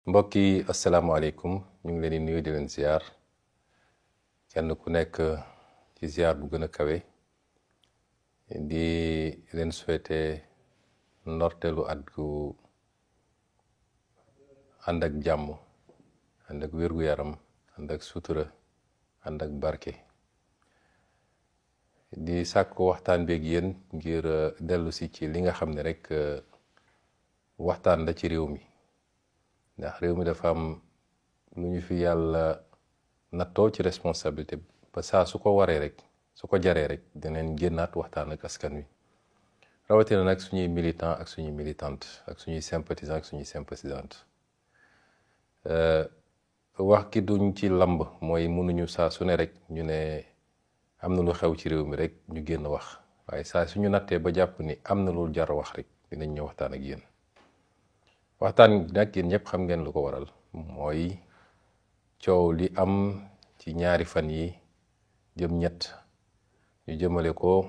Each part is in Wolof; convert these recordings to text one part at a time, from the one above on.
mbokk yi asalaamaaleykum ñu ngi leen di nuyu di leen ziar kenn ku nekk ci ziar bu gën a kawe di leen souhaiter ndorteelu at gu ànd ak jàmm ànd ak wér-gu-yaram ànd ak sutura ànd ak barke di sàkk waxtaan beeg yéen ngir dellu si ci li nga xam ne rek waxtaan la ci réew mi ndax réew mi dafa am lu ñu fi yàlla nattoo ci responsabilité ba saa su ko waree rek su ko jaree rek dinañ génnaat waxtaan ak askan wi rawatina nag suñuy militant ak suñuy militante ak suñuy sympathisant ak suñuy sympathisante wax ki duñ ci lamb mooy mënuñu saa su ne rek ñu ne am na lu xew ci réew mi rek ñu génn wax waaye saa suñu nattee ba jàpp ni am na lu jar wax rek dinañ ñëw waxtaan ak yéen waxtaan nag yéen ñëpp xam ngeen lu ko waral mooy coow li am ci ñaari fan yi jëm ñett ñu jëmale ko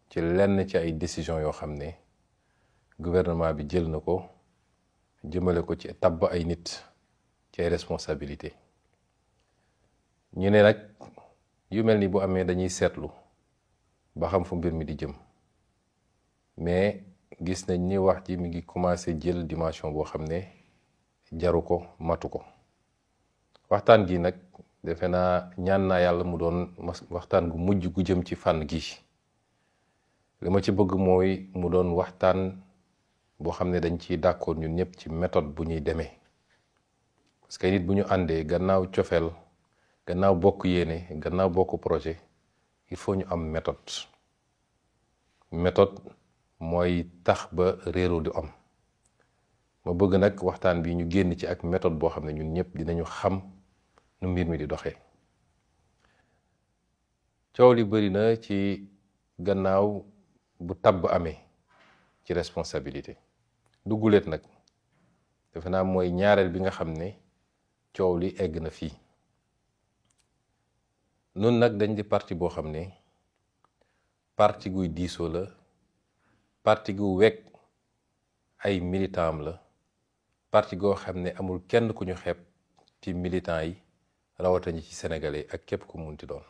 ci lenn ci ay décision yoo xam ne gouvernement bi jël na ko jëmale ko ci tabb ay nit ci ay responsabilité ñu ne nag yu mel ni bu amee dañuy seetlu ba xam fu mbir mi di jëm mais gis nañ ni wax ji mi ngi commencé jël dimension boo xam ne jaru ko matu ko waxtaan gi nag defe naa ñaan naa yàlla mu doon waxtaan gu mujj gu jëm ci fànn gi li ma ci bëgg mooy mu doon waxtaan boo xam ne dañ ciy d'accord ñun ñëpp ci méthode bu ñuy demee parce que nit bu ñu àndee gannaaw cofeel gannaaw bokk yéene gannaaw bokk projet il faut ñu am méthode mooy tax ba réeroo du am ma bëgg nag waxtaan bi ñu génn ci ak méthode boo xam ne ñun ñëpp dinañu xam nu mbir mi di doxee coow li bëri na ci gannaaw bu tabb amee ci responsabilité du guléet nag defe naa mooy ñaareel bi nga xam ne coow li egg na fii nun nag dañ di parti boo xam ne parti guy diisoo la parti gu wekk ay militant am la parti goo xam ne amul kenn ku ñu xeeb ci militant yi rawatina ci sénégalais ak képp ku munti doon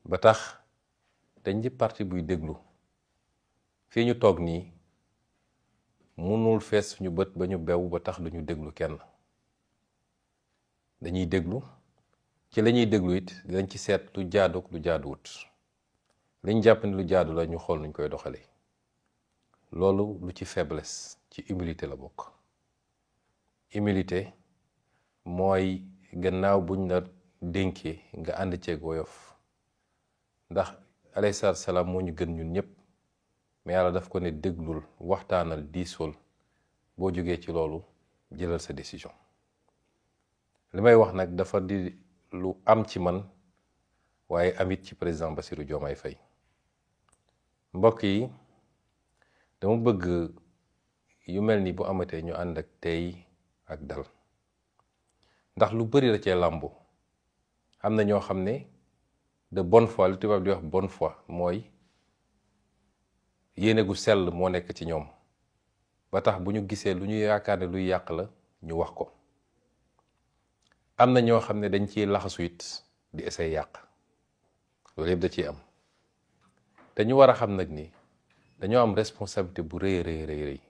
ba tax dañ di parti buy déglu fii ñu toog nii mënul fees suñu bët ba ñu bew ba tax duñu déglu kenn dañuy déglu ci la ñuy déglu it dinañ ci seet lu jaadu ak lu jaaduwut liñ jàpp ni lu jaadu la ñu xool nuñ koy doxalee loolu lu ci faiblesse ci humilité la bokk humilité mooy gannaaw buñ la dénkee nga ànd ceeg woyof ndax alayhi salaam moo ñu gën ñun ñëpp mais yàlla daf ko ne déglul waxtaanal diisool boo jógee ci loolu jëlal sa décision li may wax nag dafa di lu am ci man waaye amit ci président Bassirou Diomaye Faye mbokk yi dama bëgg yu mel ni bu amatee ñu ànd ak tey ak dal ndax lu bari la cee làmbu am na ñoo xam ne de bonne foi lu tubaab di wax bonne foi mooy yéene gu sell moo nekk ci ñoom ba tax bu ñu gisee lu ñu yaakaar ne luy yàq la ñu wax ko am na ñoo xam ne dañ ciy laxasu it di essayer yàq loolu yëpp da ciy am te ñu war a xam nag ni dañoo am responsabilité bu rëy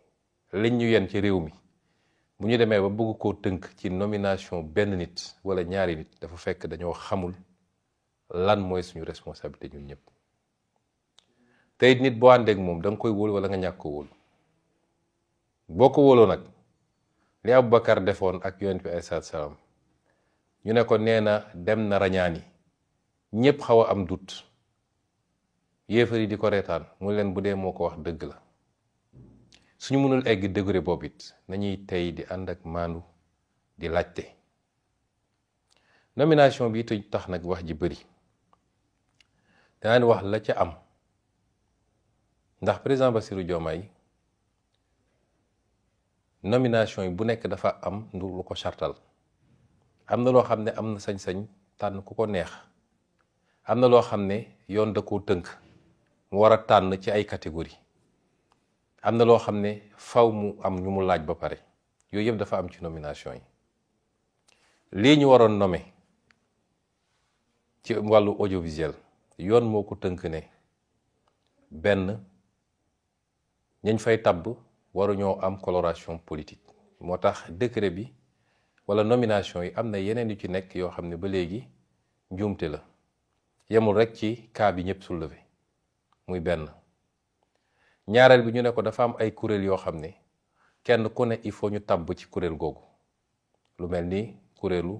liñ ñu yen ci réew mi bu ñu demee ba bëgg koo tënk ci nomination benn nit wala ñaari nit dafa fekk dañoo xamul lan mooy suñu responsabilité ñun ñëpp te it nit boo àndeek moom da nga koy wóolu wala nga ñàkk ko wóolu boo ko wóoloo nag li Aboubacar defoon ak yonent bi alayhi salaam ñu ne ko nee na dem na rañaani ñëpp xaw a am dut yéefar yi di ko reetaan mu leen bu dee moo ko wax dëgg la suñu mënul egg degré boobu it nañuy tey di ànd ak maandu di laajte nomination bi te tax nag wax ji bëri danaa ni wax la ca am ndax président Bassirou Diomaye nomination yi bu nekk dafa am lu ko chartal am na loo xam ne am na sañ-sañ tànn ku ko neex am na loo xam ne yoon da koo tënk mu war a tànn ci ay catégorie am na loo xam ne faw mu am ñu mu laaj ba pare yooyu yëpp dafa am ci nomination yi. lii ñu waroon nommer ci wàllu audiovisuel yoon moo ko tënk ne benn ñañ fay tabb waruñoo am coloration politique. moo tax décret bi wala nomination yi am na yeneen yu ci nekk yoo xam ne ba léegi njuumte la, yemul rek ci cas bi ñëpp soulevé muy benn. ñaareel bi ñu ne ko dafa am ay kuréel yoo xam ne kenn ku ne il faut ñu tabb ci kuréel googu, lu mel ni kuréelu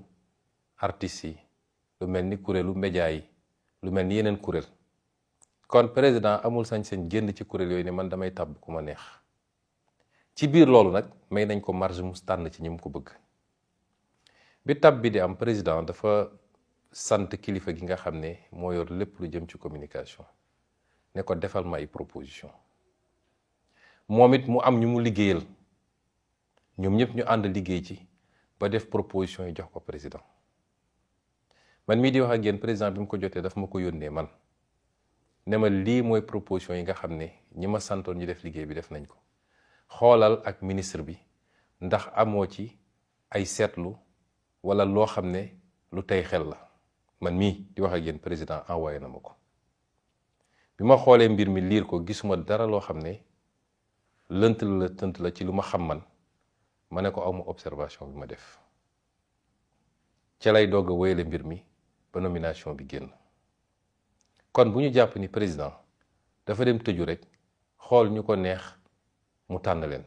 artistes yi, lu mel ni kuréelu média yi, lu mel ni yeneen kuréel. kon président amul sañ-sañ génn ci kuréel yooyu ne man damay tabb ku ma neex. ci biir loolu nag may nañ ko marge mu tànn ci ñi mu ko bëgg. bi tab bi di am président dafa sant kilifa gi nga xam ne moo yor lépp lu jëm ci communication ne ko defal ma ay proposition. moom it mu am ñu mu liggéeyal, ñoom ñëpp ñu ànd liggéey ci ba def proposition yi jox ko président. man mii di wax ak yéen président bi mu ko jotee daf ma ko yónnee man ne ma lii mooy proposition yi nga xam ne ñi ma santoon ñu def liggéey bi def nañ ko. xoolal ak ministre bi ndax amoo ci ay seetlu wala loo xam ne lu tey xel la. man mii di wax ak yéen président envoyé na ma ko. bi ma xoolee mbir mi liir ko gisuma dara loo xam ne lënt la tënt la ci lu ma xam man ma ne ko awma observation bi ma def. ca lay doog a wéyale mbir mi ba nomination bi génn. kon bu ñu jàpp ni président dafa dem tëju rek xool ñu ko neex mu tànn leen.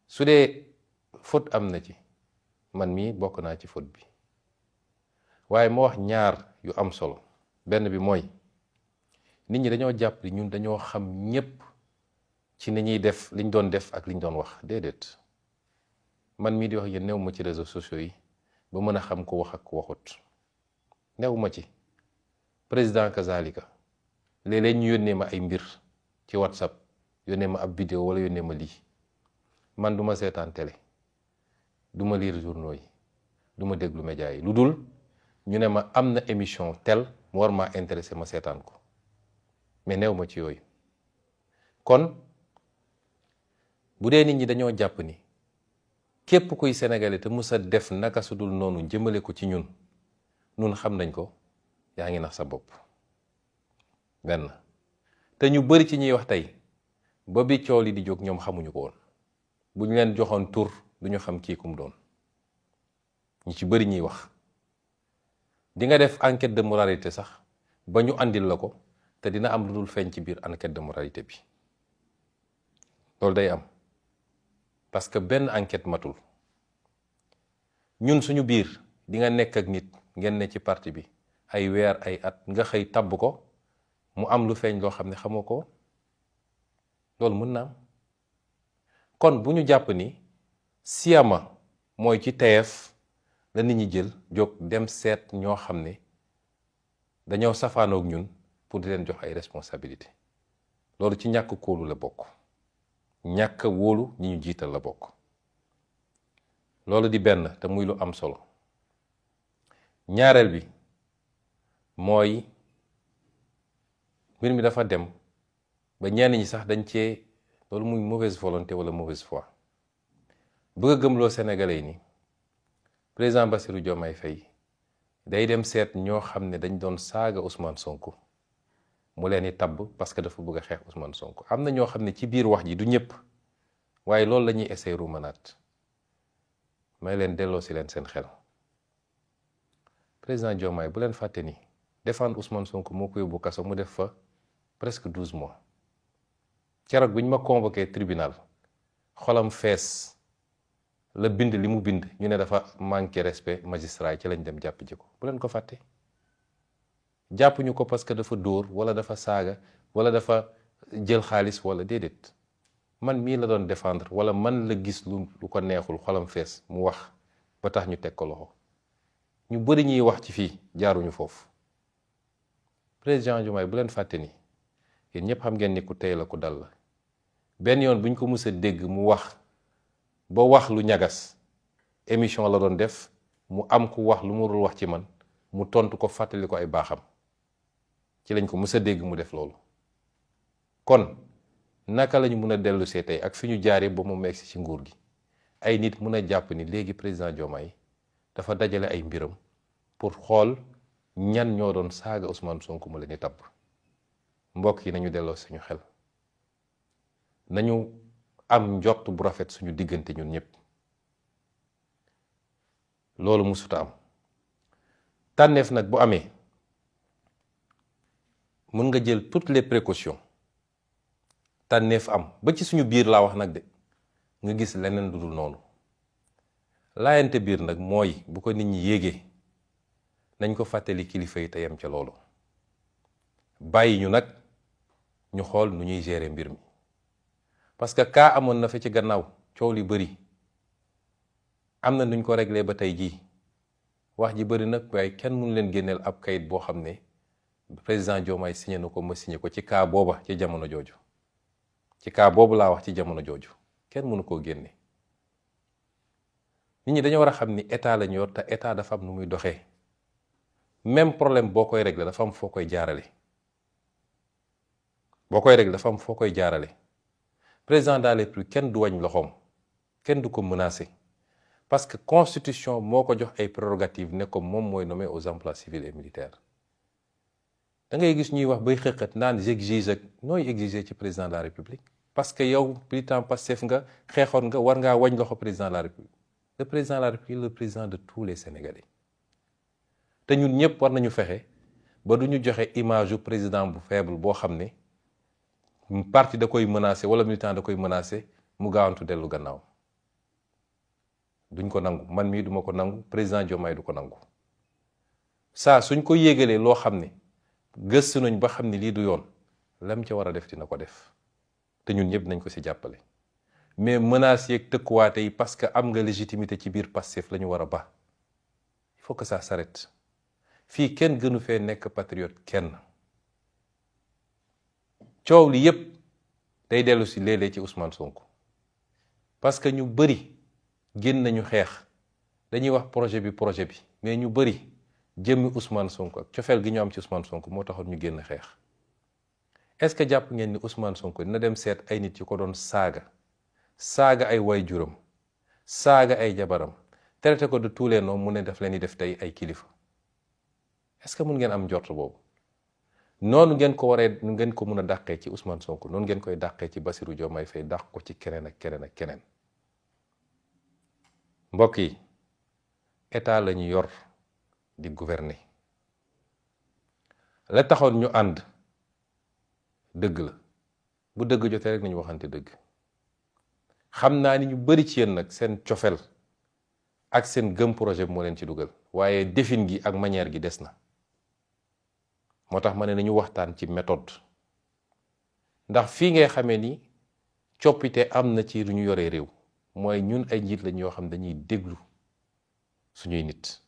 su dee faute am na ci man mii bokk naa ci faute bi, waaye ma wax ñaar yu am solo. benn bi mooy nit ñi dañoo jàpp ni ñun dañoo xam ñépp ci ni ñuy def liñ doon def ak liñ doon wax. déedéet, man mii di wax yéen new ma ci réseaux sociaux yi ba mën a xam ko wax ak ko waxut. new ma ci. président kazalika léeg-léeg ñu yónnee ma ay mbir ci WhatsApp, yónnee ma ab vidéo wala yónnee ma lii. man du ma seetaan télé, du ma lire journaux yi, du ma déglu média yi, lu dul ñu ne ma am na émission tel mu war maa intéressé ma seetaan ko, mais néew ma ci yooyu. kon bu dee nit ñi dañoo jàpp ni képp kuy sénégalais te mus a def naka su dul noonu jëmale ko ci ñun xam nañ ko, yaa ngi nax sa bopp. benn te ñu bari ci ñuy wax tey ba bi coow li di jóg ñoom xamuñu ko woon. bu ñu leen joxoon tur duñu xam kii kum doon. ñu ci bari ñuy wax di nga def enquête de moralité sax ba ñu andil la ko te dina am lu dul feeñ ci biir enquête de moralité bi. loolu day am parce que benn enquête matul. ñun suñu biir di nga nekk ak nit ngeen ne ci parti bi ay weer ay at nga xëy tabb ko mu am lu feeñ loo xam ne xamoo ko. loolu mën na am. kon bu ñu jàpp ni siyama mooy ci teef la nit ñi jël jóg dem seet ñoo xam ne dañoo safaanoog ñun pour di leen jox ay responsabilité. loolu ci ñàkk kóolu la bokk. ñàkk wóolu ñi ñu jiital la bokk. loolu di benn te muy lu am solo. ñaareel bi mooy mbir mi dafa dem ba ñenn ñi sax dañ cee loolu muy mauvaise volonté wala mauvaise foi bëgg a gëmloo sénégalais yi ni président Bassirou Diomaye Faye day dem seet ñoo xam ne dañ doon saaga Ousmane Sonko mu leen di tabb parce que dafa bëgg a xeex Ousmane Sonko. am na ñoo xam ne ci biir wax ji du ñëpp, waaye loolu la ñuy essayer ruumanaat. may leen delloo si leen seen xel. président Diomaye bu leen fàtte ni défendre Ousmane Sonko moo ko yóbbu kaso mu def fa presque 12 mois. keroog bi ñu ma convoqué tribunal xolam fees la bind li mu bind ñu ne dafa manqué respect magistrat yi ci lañ dem jàpp ji ko. bu leen ko fàtte. jàppuñu ko parce que dafa dóor wala dafa saaga wala dafa jël xaalis wala déedéet. man mii la doon défendre wala man la gis lu ko neexul xolam fees mu wax ba tax ñu teg ko loxo. ñu bëri ñuy wax ci fii jaaruñu foofu. président Diomaye bu leen fàtte ni yéen ñëpp xam ngeen ni ku tey la ku dal la. benn yoon bu ñu ko mës a dégg mu wax ba wax lu ñagas émission la doon def mu am ku wax lu mu dul wax ci man mu tontu ko fàttali ko ay baaxam ci lañ ko mës a dégg mu def loolu. kon naka lañu mun a dellu see tey ak fi ñu jaaree ba mu megsi ci nguur gi ay nit mun a jàpp ni léegi président Diomaye dafa dajale ay mbiram pour xool ñan ñoo doon saaga Ousmane Sonko mu leen di tabb. mbokk yi nañu delloo suñu xel nañu am njort bu rafet suñu diggante ñun ñëpp. loolu musuta am tànneef nag bu amee mën nga jël toutes les précautions tànneef am ba ci suñu biir laa wax nag de nga gis leneen lu dul noonu laayante biir nag mooy bu ko nit ñi yéegee nañ ko fàttali kilifa yi te yem ca loolu bàyyi ñu nag ñu xool nu ñuy gérer mbir mi parce que kaa amoon na fa ci gannaaw coow li bëri am na nuñ ko réglé ba tey jii wax ji bëri nag waaye kenn mënu leen génneel ab kayit boo xam ne président Diomaye signé na ko ma signé ko ci kaa booba ci jamono jooju ci kaa boobu laa wax ci jamono jooju kenn mënu koo génne. nit ñi dañoo war a xam ni état lañu yor te état dafa am nu muy doxee même problème boo koy réglé dafa am foo koy jaarale président de la République kenn du wañ loxoom kenn du ko menacé parce que constitution moo ko jox ay prérogatives ne ko moom mooy nommé aux emplois civils et militaires. da ngay gis ñuy wax bay xëqat naan j'exige ak nooy exiger ci président de la République parce que yow militant Pastef nga xeexoon nga war ngaa wañ loxo président de la République. Le président de la République le président de tous les Sénégalais te ñun ñëpp war nañu fexe ba du ñu joxe image yu président bu faible boo xam ne parti da koy menacé wala militant da koy menacé mu gaawantu dellu gannaaw. duñ ko nangu man mii duma ko nangu président Diomaye du ko nangu saa suñ ko yéegalee loo xam ne gëstu nañ ba xam ne lii du yoon lam ca war a def dina ko def te ñun ñëpp nañ ko ci jàppale. mais menaces yeeg tëkkuwaate yi parce que am nga légitimité ci biir Pastef la ñu war a ba il faut que ça s'arrête fii kenn gënu fee nekk patriote kenn coow li yépp day dellu si léeg-léeg ci Ousmane Sonko parce que ñu bëri génn nañu xeex dañuy wax projet bi mais ñu bëri jëmmi Ousmane Sonko ak cofeel gi ñu am ci Ousmane Sonko moo taxoon ñu génn xeex est-ce que jàpp ngeen ni Ousmane Sonko dina dem seet ay nit yu ko doon saaga ay waajuram saaga ay jabaram traité ko de tous les noms mu ne daf leen di def tey ay kilifa est-ce que mun ngeen am njort boobu noonu ngeen ko mun a dàqee ci Ousmane Sonko noonu ngeen koy dàqee ci Bassirou Diomaye Faye dàq ko ci keneen ak keneen ak keneen. mbokk yi état la ñu yor di gouverner la taxoon ñu ànd dëgg la bu dëgg jotee rek nañu waxante dëgg. xam naa ni ñu bari ci yéen nag seen cofeel ak seen gëm projet bi moo leen ci dugal waaye defin gi ak manière gi des na moo tax ma ne nañu waxtaan ci méthode ndax fii ngay xamee ni coppite am na ci lu ñu yoree réew mooy ñun ay njiit lañ yoo xam dañuy déglu suñuy nit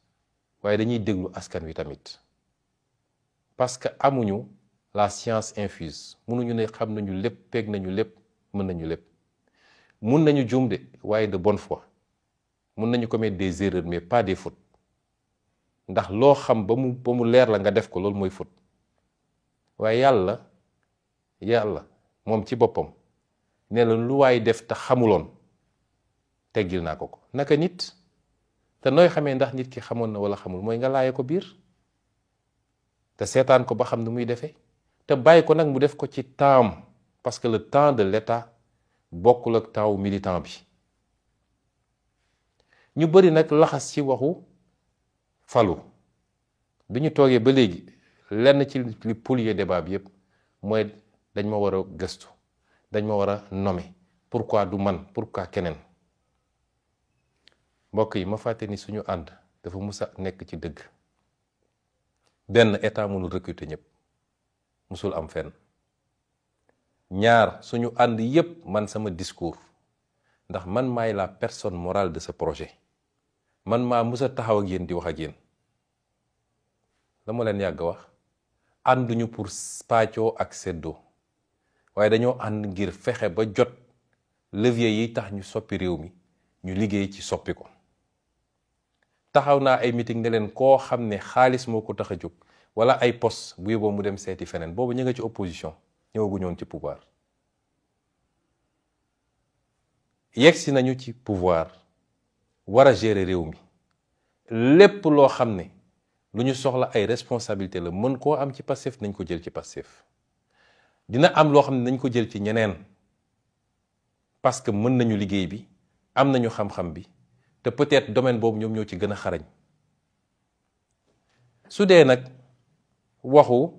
waaye dañuy déglu askan wi tamit parce que amuñu la science infuse mënuñu ne xam nañu lépp peeg nañu lépp mën nañu lépp. mun nañu juum de waaye de bonne foi mun nañu commettre des erreurs mais pas des fautes ndax loo xam ba mu leer la nga def ko loolu mooy faute waaye yàlla moom ci boppam ne la lu waay def te xamuloon teggil naa ko naka nit te nooy xamee ndax nit ki xamoon na wala xamul mooy nga laaye ko biir te seetaan ko ba xam nu muy defee te bàyyi ko nag mu def ko ci temps parce que le temps de l'État bokkul ak taw militant bi ñu bëri nag laxas ci waxu falu bi ñu toogee ba léegi lenn ci li polier débat bi yépp mooy dañ ma war a gëstu dañ ma war a nommer pourquoi du man pourquoi keneen mbokk yi ma fàtte ni suñu ànd dafa musa nekk ci dëgg benn état mënul recruter ñëpp musul am fenn ñaar suñu ànd yépp man sama discours ndax man maay la personne morale de ce projet man maa musa taxaw ak yéen di wax ak yéen la ma leen yàgg wax ànduñu pour pàccoo ak seddoo waaye dañoo ànd ngir fexe ba jot levier yi tax ñu soppi réew mi ñu liggéey ci soppi ko taxaw naa ay meeting ne leen koo xam ne xaalis moo ko tax a jóg wala ay poste bu yóbboo mu dem seeti feneen boobu ñu nga ci opposition ñëwaguñu woon ci pouvoir yegsi nañu ci pouvoir war a gérer réew mi lépp loo xam ne lu ñu soxla ay responsabilité la mën koo am ci Pastef nañ ko jël ci Pastef dina am loo xam ne nañ ko jël ci ñeneen parce que mën nañu liggéey bi am nañu xam-xam bi te peut-être domaine boobu ñoom ñoo ci gën a xarañ su dee nag waxu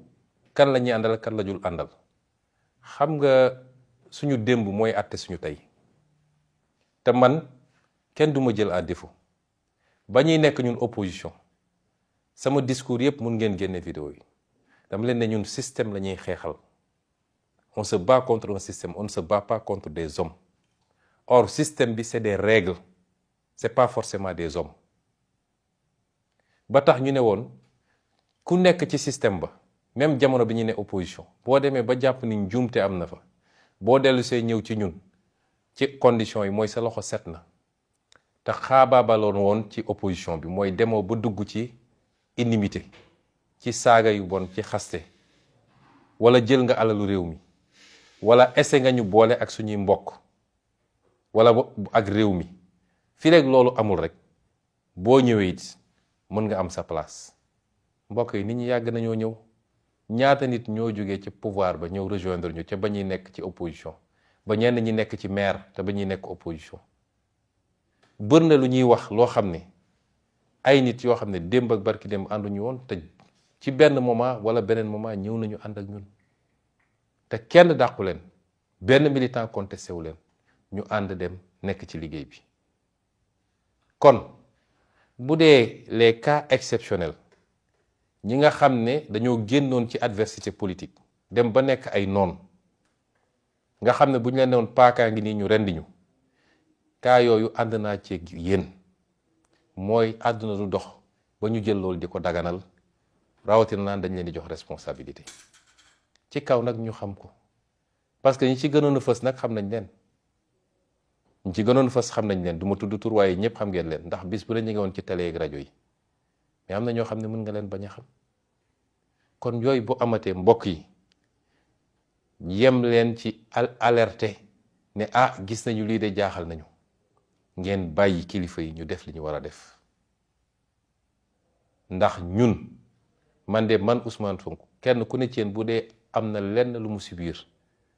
kan la ñuy àndal kan la jul àndal xam nga suñu démb mooy àtte suñu tey te man kenn du ma jël à défaut ba ñuy nekk ñun opposition sama discours yëpp mun ngeen génne vidéo yi dama leen ne ñun système la ñuy xeexal on se bat contre un système on ne se bat pas contre des hommes or système bi c'est des règles c'est pas forcément des hommes ba tax ñu ne woon ku nekk ci système ba même jamono bi ñu ne opposition boo demee ba jàpp ni njuumte am na fa boo dellu see ñëw ci ñun ci conditions yi mooy sa loxo set na te xaabaabaloon woon ci opposition bi mooy demoo ba dugg ci inimité ci saaga yu bon ci xaste wala jël nga alalu réew mi wala ese nga ñu boole ak suñuy mbokk wala ak réew mi fii rek loolu amul rek boo ñëwee it mën nga am sa place mbokk yi nit ñi yàgg nañoo ñëw ñaata nit ñoo jógee ci pouvoir ba ñëw rejoindre ñu ca ba ñuy nekk ci opposition ba ñenn ñi nekk ci maire te ba ñuy nekk opposition bër na lu ñuy wax loo xam ne ay nit yoo xam ne démb ak barki démb ànduñu woon te ci benn moment wala beneen moment ñëw nañu ànd ak ñun te kenn dàqu leen benn militant contesté wu leen ñu ànd dem nekk ci liggéey bi kon bu dee les cas exceptionnels ñi nga xam ne dañoo génnoon ci adversité politique dem ba nekk ay noon nga xam ne bu ñu leen newoon paakaa ngi nii ñu rendi ñu cas yooyu ànd naa ci yéen mooy àdduna du dox ba ñu jël loolu di ko daganal rawatina naan dañ leen di jox responsabilité ci kaw nag ñu xam ko parce que ñi ci gënoon a fës nag xam nañ leen ñi ci gënoon a fës xam nañ leen du ma tudd tur waaye ñëpp xam ngeen leen ndax bis bu ne ñu ngi woon ci télé ak rajo yi mais am na ñoo xam ne mën nga leen bañ a xam kon yooyu bu amatee mbokk yi yem leen ci alerté ne ah gis nañu lii de jaaxal nañu ngeen bàyyi kilifa yi ñu def li ñu war a def ndax ñun man Ousmane Sonko kenn ku ne ci yéen bu dee am na lenn lu mu subir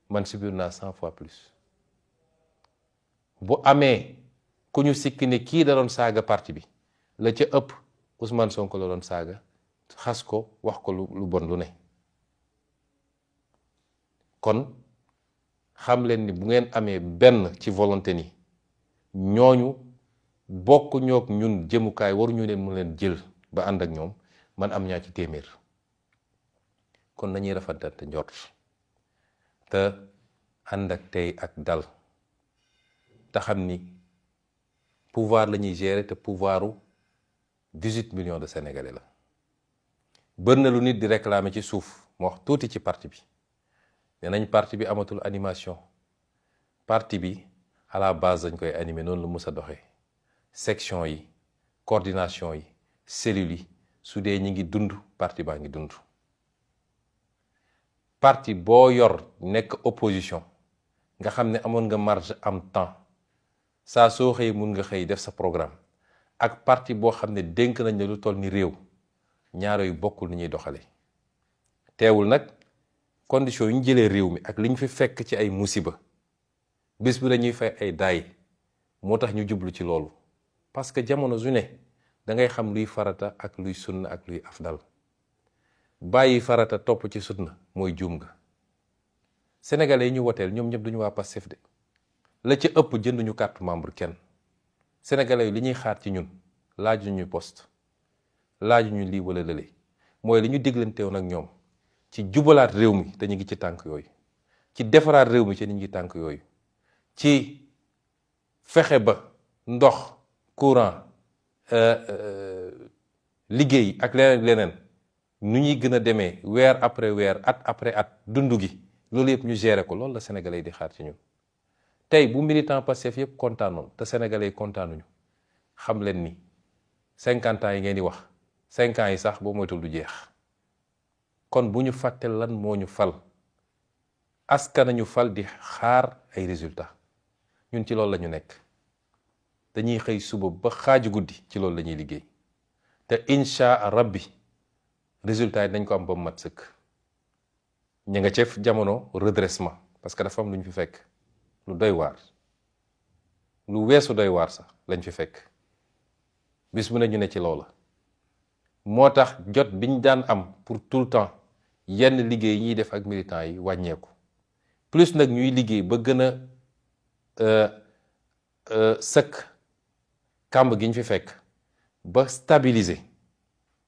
man subir naa 100 fois plus bu amee ku ñu sikki ne kii da doon saaga parti bi la ca ëpp Ousmane Sonko la doon saaga xas ko wax ko lu bon lu ne kon xam leen ni bu ngeen amee benn ci volonté ni ñooñu bokk ñoog ñun jëmukaay waruñu leen mu leen jël ba ànd ak ñoom man am ñaa ci téeméer kon nañuy rafetante njort te ànd ak tey ak dal te xam ni pouvoir la ñuy gérer te pouvoiru 18 millions de Sénégalais la bër na lu nit di réclamer ci suuf mu wax tuuti ci parti bi nee nañ parti bi amatul animation parti bi à la base dañ koy animer noonu la mës a doxee section yi coordination yi cellules yi su dee ñi ngi dund parti baa ngi dund parti boo yor nekk opposition nga xam ne amoon nga marge am temps saa soo xëy mun nga xëy def sa programme ak parti boo xam ne dénk nañ ne lu toll ni réew ñaaro yu bokkul ni ñuy doxale teewul nag condition yu ñu jëlee réew mi ak li ñu fi fekk ci ay musiba bis bu dañuy fay ay daay moo tax ñu jublu ci loolu parce que jamono su ne da ngay xam luy farata ak luy sunna ak luy afdal bàyyi farata topp ci sunna mooy juum nga sénégalais yi ñu woteel ñoom ñëpp duñu waa Pastef de la ca ëpp jënduñu carte membre kenn sénégalais yi li ñuy xaar ci ñun laaju ñu poste laaju ñu lii wala lële mooy li ñu diglanteewoon ak ñoom ci jubalaat réew mi te ñu ngi ci tànk yooyu ci defaraat réew mi te ñu ngi tànk yooyu ci fexe ba ndox courant liggéey ak leneen nu ñuy gën a demee weer après weer at après at dund gi loolu yëpp ñu gérer ko loolu la sénégalais yi di xaar ci ñun tey bu militant Pastef yëpp kontaanoon te sénégalais yi kontaanuñu xam leen ni 50 ans yi ngeen di wax 5 ans yi sax boo moytul du jeex kon bu ñu fàtte lan moo ñu fal askan nañu fal di xaar ay résultats ñun ci loolu la ñu nekk dañuy xëy suba ba xaaju guddi ci loolu la ñuy liggéey te incha rabbi résultat yi dañ ko am ba mu mat sëkk. ñu nga ca jamono redressement parce que dafa am lu ñu fi fekk lu doy waar lu weesu doy waar sax lañ fi fekk bis bu ne ñu ne ci loola moo tax jot biñ daan am pour tout le temps yenn liggéey yi ñuy def ak militants yi wàññeeku plus nag ñuy liggéey ba gën a sëkk kàmb gi ñu fi fekk ba stabiliser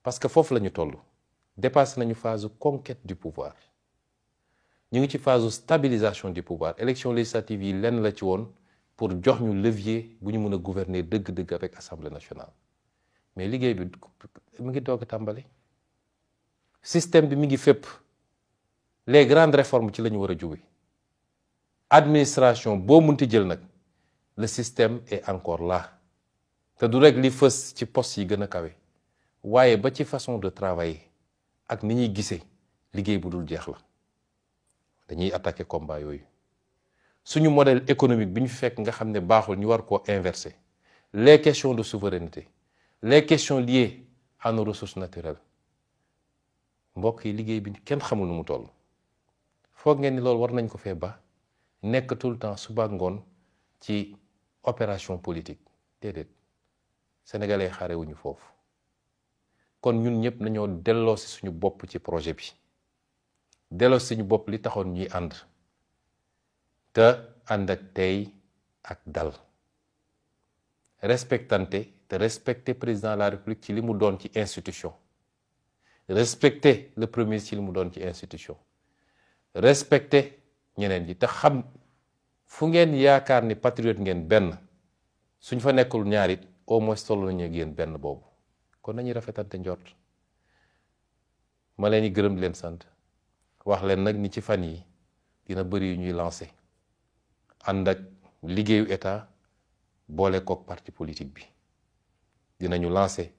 parce que foofu la ñu toll dépassé nañu phase conquête du pouvoir ñu ngi ci phase stabilisation du pouvoir élection législative yi lenn la ci woon pour jox ñu levier bu ñu mën a gouverner dëgg-dëgg avec assemblée nationale mais liggéey bi mi ngi doog a tàmbali système bi mi ngi fépp les grandes réformes ci la ñu war a jóge administration boo munti jël nag le système est encore là te du rek li fës ci poste yi gën a kawe waaye ba ci façon de travailler ak ni ñuy gisee liggéey bu dul jeex la dañuy attaquer combat yooyu suñu modèle économique bi ñu fekk nga xam ne baaxul ñu war koo inverser les questions de souveraineté les questions liées à nos ressources naturelles mbokk yi liggéey bi kenn xamul nu mu toll foog ngeen ni loolu war nañ ko fee ba nekk tout le temps suba ngoon ci opération politique déedéet sénégalais xaare wuñu foofu kon ñun ñëpp nañoo delloo si suñu bopp ci projet bi delloo si suñu bopp li taxoon ñuy ànd te ànd ak tey ak dal respectante te respecter président de la république ci li mu doon ci institution respecter le premier ministre ci li mu doon ci institution respecter ñeneen ñi te xam fu ngeen yaakaar ni patriote ngeen benn suñ fa nekkul ñaarit au moins toll nañu ak yéen benn boobu kon nañuy rafetante njort ma leen di gërëm di leen sant wax leen nag ni ci fan yi dina bëri yu ñuy lancé ànd ak liggéeyu état boole kook parti politique bi dinañu lancé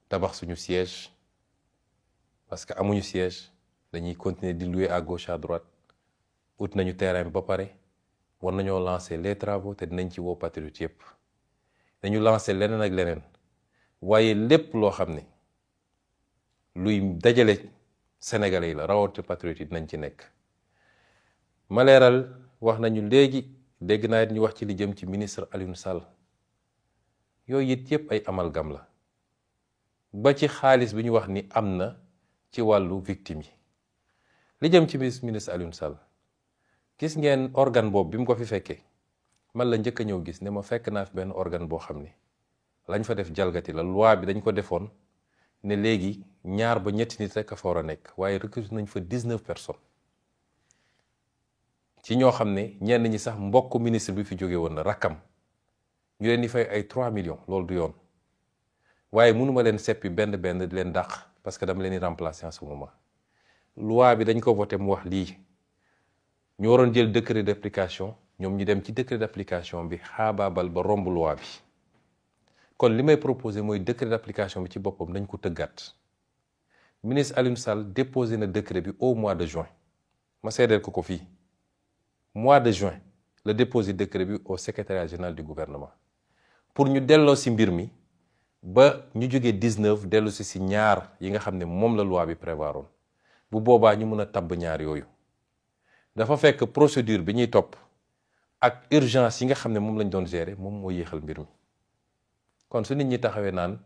tabax suñu siège parce que amuñu siège dañuy continuer di louer à gauche à droite ut nañu terrain bi ba pare war nañoo lancé les travaux te dinañ ci woo patriote yépp dañu lancé leneen ak leneen waaye lépp loo xam ne luy dajale sénégalais yi la rawatina patriote yi dinañ ci nekk ma leeral wax nañu léegi dégg naa it ñu wax ci li jëm ci ministre Alioune Sall yooyu it yépp ay amalgame la ba ci xaalis bi ñu wax ni am na ci wàllu victime yi li jëm ci ministre Alioune Sall gis ngeen organe boobu bi mu ko fi fekkee man la njëkk a ñëw gis ne ma fekk naa fi benn organe boo xam ne lañ fa def jalgati la loi bi dañ ko defoon ne léegi 2 ba 3 nit rek a fa war a nekk waaye recruté nañ fa 19 personnes ci ñoo xam ne ñenn ñi sax mbokk ministre bi fi jóge woon na rakkam ñu leen di fay ay 3 millions loolu du yoon waaye mënuma leen seppi benn di leen dàq parce que dama leen di remplacer en ce moment loi bi dañ ko voté mu wax lii ñu waroon jël décret d'application ñoom ñu dem ci décret d'application bi xaabaabal ba romb loi bi kon li may proposé mooy décret d'application bi ci boppam dañ ko tëggaat ministre Alioune Sall déposé na décret bi au mois de juin ma seedeel ko fii mois de juin la déposé décret bi au secrétariat général du gouvernement pour ñu delloo si mbir mi ba ñu jógee 19 dellu si ñaar yi nga xam ne moom la loi bi prévoiroon bu boobaa ñu mën a tabb ñaar yooyu dafa fekk procédure bi ñuy topp ak urgence yi nga xam ne moom lañ doon gérer moom moo yéexal mbir mi kon su nit ñi taxawee naan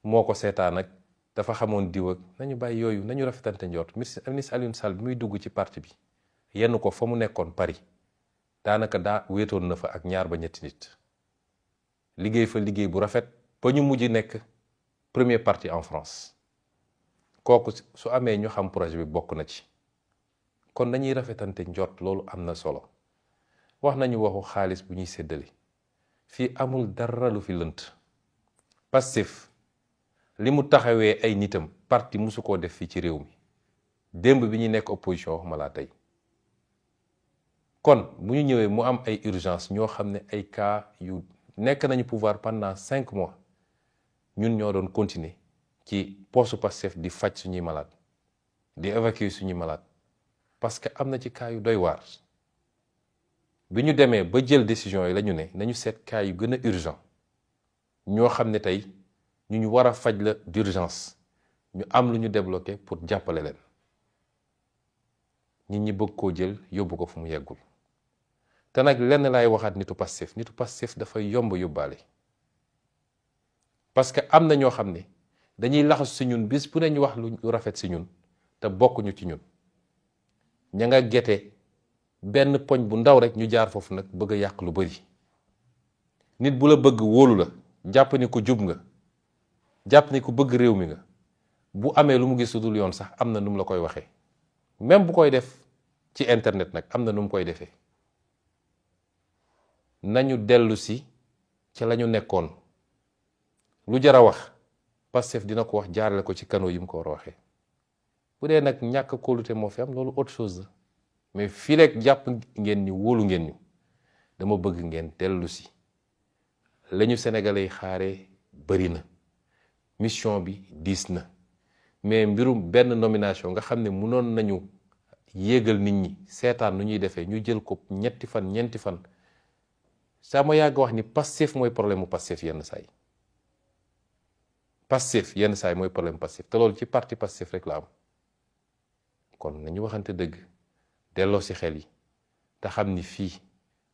moo ko seetaan ak dafa xamoon diw ak nañu bàyyi yooyu nañu rafetante njort ministre Alioune Sall bi muy dugg ci parti bi yenn ko fa mu nekkoon Paris daanaka daa wéetoon na fa ak 2 ba 3 nit liggéey fa liggéey bu rafet ba ñu mujj nekk premier parti en France kooku su amee ñu xam projet bi bokk na ci kon dañuy rafetante njort loolu am na solo wax nañu waxu xaalis bu ñuy séddale fii amul dara lu fi lënt Pastef li mu taxawee ay nitam parti musu koo def fii ci réew mi démb bi ñuy nekk opposition waxuma laa tey kon bu ñu ñëwee mu am ay urgence ñoo xam ne ay cas yu nekk nañu pouvoir pendant 5 mois ñun ñoo doon continuer ci poste Pastef di faj suñuy malade di évacuer suñuy malade parce que am na ci cas yu doy waar bi ñu demee ba jël décision yi la ñu ne nañu seet cas yu gën a urgent ñoo xam ne tey ñu war a faj la d'urgence ñu am lu ñu débloqué pour jàppale leen nit ñi bëgg koo jël yóbbu ko fu mu yeggul te nag lenn laay waxaat nitu Pastef dafay yomb yóbbaale parce que am na ñoo xam ne dañuy laxasu si ñun bis bu ne ñu wax lu rafet si ñun te bokkuñu ci ñun ña nga gete benn poñ bu ndaw rek ñu jaar foofu nag bëgg a yàq lu bari nit bu la bëgg wóolu la jàpp ni ku jub nga jàpp ni ku bëgg réew mi nga bu amee lu mu gis lu dul yoon sax am na nu mu la koy waxee même bu koy def ci internet nag am na nu mu koy defee nañu dellu si ci la ñu nekkoon lu jar a wax Pastef dina ko wax jaarale ko ci canaux yi mu ko war a waxee bu dee nag ñàkk kóolute moo fi am loolu autre chose la mais fii rek jàpp ngeen ni wóolu ngeen ñu dama bëgg ngeen dellu si la ñu sénégalais yi xaaree bëri na mission bi diis na mais mbirum benn nomination nga xam ne mënoon nañu yéegal nit ñi seetaan nu ñuy defee ñu jël ko ñetti fan ñeenti fan saa ma yàgg wax ni Pastef mooy problème mu Pastef yenn saa yi Pastef yenn saa yi mooy problème Pastef te loolu ci parti Pastef rek la am kon nañu waxante dëgg delloo si xel yi te xam ni fii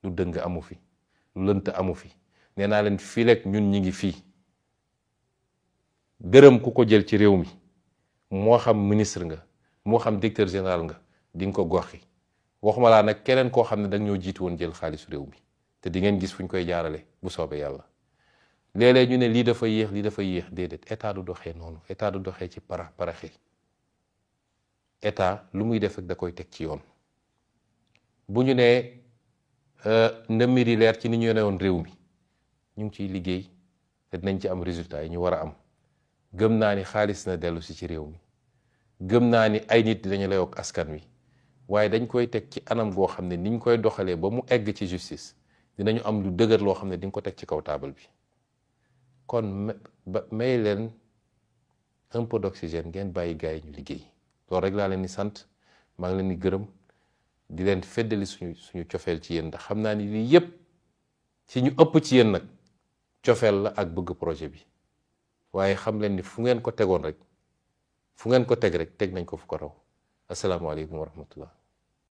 lu dëng amu fi lu lënt amu fi nee naa leen fii rek ñun ñi ngi fii gërëm ku ko jël ci réew mi moo xam ministre nga moo xam directeur général nga di nga ko goxi waxuma laa nag keneen koo xam ne danga ñoo jiitu woon jël xaalisu réew mi te di ngeen gis fu ñu koy jaarale bu soobee yàlla léeg-léeg ñu ne lii dafa yéex déedéet état du doxee noonu état du doxee ci paraxi état lu muy def rek da koy teg ci yoon bu ñu nee na mbir yi leer ci ni ñu yone woon réew mi ñu ngi ciy liggéey te dinañ ci am résultat yi ñu war a am gëm naa ni xaalis na dellu si ci réew mi gëm naa ni ay nit dinañu layoo ak askan wi waaye dañ koy teg ci anam goo xam ne niñ koy doxalee ba mu egg ci justice dinañu am lu dëgër loo xam ne di nga ko teg ci kaw taabal bi kon may leen un peu d'oxygène ngeen bàyyi gars yi ñu liggéey loolu rek laa leen di sant maa ngi leen di gërëm di leen feddali suñu cofeel ci yéen ndax xam naa ni lii yépp ci ñu ëpp ci yéen nag cofeel la ak bëgg projet bi waaye xam leen ni fu ngeen ko tegoon rek fu ngeen ko teg rek teg nañ ko fu ko raw asalaamaaleykum wa rahmatullah